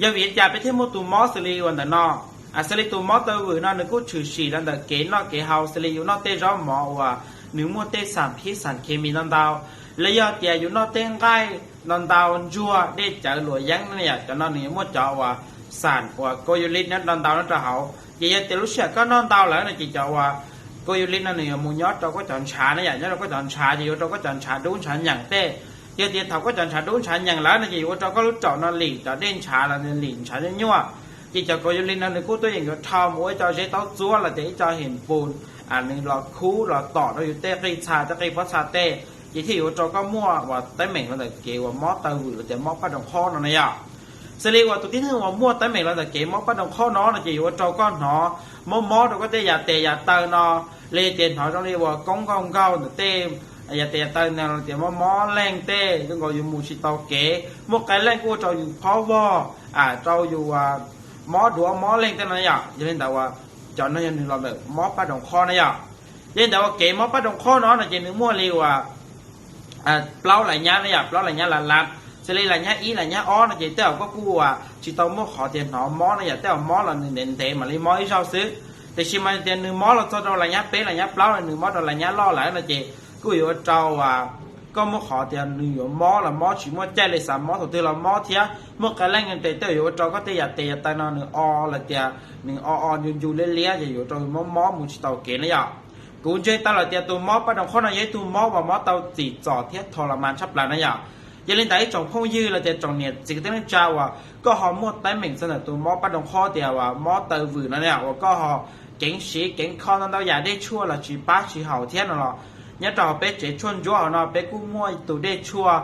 Yog vim li cas peb thiaj muaj tus mob xws li uas ntawm no? Xws li tus mob taw vwm no nws kuj tshwm sim los ntawm kev noj kev haus, xws li yus noj tej zaub mov uas nws muaj tej xam phib xam khes mis ntau ntau, los yog tias yus noj tej nqaij ntau ntau, ntsuag, dej cawv, luam yeeb no yom, cov no nws yuav muaj cov uas xam uas kau yu lis no ntau ntau nyob rau hauv. Ces yog tias lub sij hawm koj noj ntau lawm no ces cov uas kau yu lis no nws yuav mus nyob rau koj cov ntshav na yom, nyob rau koj cov ntshav ces yuav ua rau koj cov ntshav dub ntshav nyeem tej. Yog tias thaum koj cov ntshav dub ntshav nyeem lawm no ces yuav ua rau koj lub raum no lim cov dej ntshav los lim ntshav nyuaj nyuaj. Ces cov kau yu lis no nws kuj tuaj yeem yuav dhau mus ua ib co zeb taub txuab los tias ib co hem pus, nws los khub los tom rau yus tej qij txha tej qij pob txha tej, ces thiaj yuav ua rau koj muaj uas teeb meem los ntawm kev uas mob taw vwm los tias mob paj rooj qhob no na yom. Xws li uas tus tib neeg uas muaj teeb meem los ntawm kev mob paj rooj qhob no no ces yuav ua rau koj hnov mob mob rau koj tej yam tes yam taw no, li tias hnov zoo li uas koob nkaug nkaug ntawm tej yam tes yam taw no los tias mob mob leej tej, zoo nkaus yus mus tsis tau kev, muaj qee leej kuj ua rau yus phob vog, rau yus mob duav mob leej tej no yom. Yog li ntawd uas cov no yog nws los ntawm mob paj rooj qhob na yom. Yog li ntawd uas kev mob paj rooj qhob no no ces nws muaj li uas plaub las nyab na yom, plaub las nyab las las. Xws li las nyab ib las nyab ob no ces tej zaum koj kuj uas tsis tau muaj qhov tias hnov mob no yom, tej zaum mob los nws ntev ntev mam li mob ib zaug xwb. Tiam sis mas tias nws mob los txog rau las nyab peb las nyab plaub, nws mob rau las nyab loj lawm no ces kuj yuav ua rau uas koj muaj qhov tias nws yuav mob los mob tsis muaj caij li, xav mob thaum twg los mob thiab. Muaj qee leej tej zaum yuav ua rau koj tej yam tes yam taw no nws o los tias nws o o ncu ncu liab liab ces yuav ua rau mob mob mus tsis tau kev na yom. Kuv ntseeg tau lawm tias tus mob paj rooj qhob no yog ib tug mob uas mob tau txim txom thiab tho las mas tshaj plaws na yom. Yog li ntawd ib tsoom phooj ywg los tias tsoom niam txiv kwv tij neej tsa uas koj ho muaj teeb meem txog ntawm tus mob paj rooj qhob tias uas mob taw vwm no na yom, uas koj ho keev siv keev kho ntau ntau yam dej tshuaj los tsis pab tsis haum thiab no los nyob rau hauv peb tsev tshuaj ntsuab hauv no peb kuj muaj tus dej tshuaj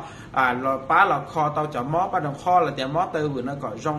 los pab los kho tau cov mob paj rooj qhob los tias mob taw vwm no kom zoo